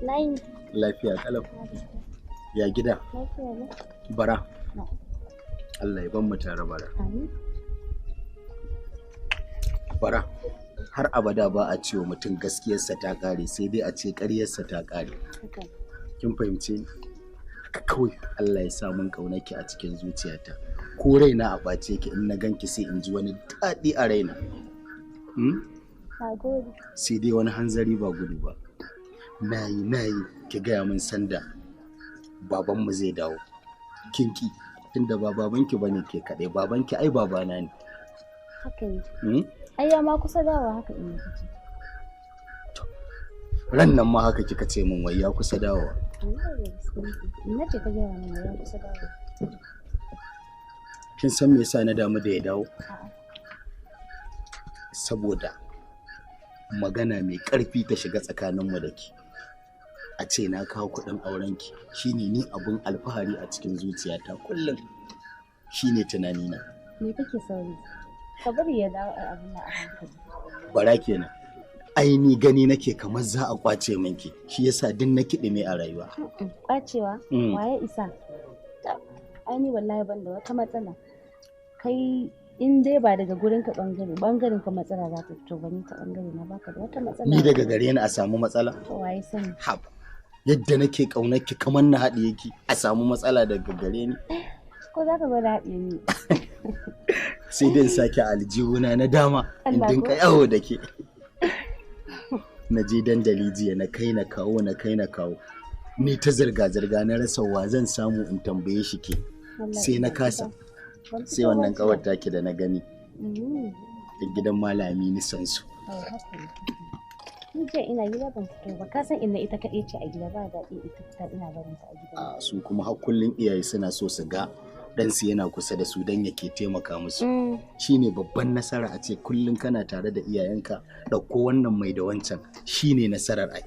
Nine. Lafiya kalau. Ya gida? Lafiya ne. Bara. Na'am. Allah ya ban mu tare, Bara. Amin. Bara. Har abada ba a cewa mutum gaskiyarsa ta ƙare, sai dai a ce ƙaryarsa ta ƙare. Haka. Kin fahimce ni? Haka kawai Allah ya sa mun ƙaunarki a cikin zuciyata. Ko raina a ɓace ki, in na ganki sai in ji wani daɗi a raina. Hmm? Na gode. Sai dai wani hanzari ba gudu ba. Nayi nayi ki gaya min sanda babanmu zai dawo. Kin ki, tunda ba babanki bane ke kaɗai, babanki ai babana ne. Haka ne. Hmm? Ai ya ma kusa dawowa, haka in kace. Ran nan ma haka kika ce min, wai ya kusa dawowa. Wallahi da gaske nake. Inna ce ta gaya min ya kusa dawowa. Kin san me yasa na damu da ya dawo? A'a. Saboda magana mai ƙarfi ta shiga tsakaninmu da ke. A ce na kawo kuɗin aurenki shine ni abun alfahari a cikin zuciyata kullum. Shine tunanina. Me kake sauri? Ka bari ya dawo ai abun nan a hankali. Bara kenan. Ai ni gani nake kamar za a kwace minki, shi yasa duk na kiɗime a rayuwa. Kwacewa? Mm. Waye isa? Tab, ai ni wallahi ban da wata matsala. Kai in dai ba daga gurin ka bangaren ka matsala za ta fito ba, ni ta bangare na baka da wata matsala. Ni daga gare ni a samu matsala? To waye sani? Haba. Yadda nake ƙaunar ki kamar na haɗiye ki, a samu matsala daga gare ni? Ko za ka gwada haɗiye ni? Sai dai in sake aljihuna na dama in Allah dinka ko? yawo da ke. Na je dandali jiya, na kai na kawo, na kai na kawo. Ni ta zirga-zirga, na rasa wa zan samu in tambaye shi ke. Wallahi Sai na ina kasa. fita. Ban Sai fito wannan ba kawar jiya. taki da na gani. Da gidan malami ni san su. Oh, haka ne. Ni jiya ina gida ban fito ba. Ka san inna ita kaɗai ce a gida, ba daɗi ita fita ina barin ta a gida. A su kuma har kullum iyaye suna so su ga ɗansu yana kusa da su don yake taimaka musu. Shine babban nasara, a ce kullum kana tare da iyayenka, ɗauko wannan mai da wancan, shine nasarar ai.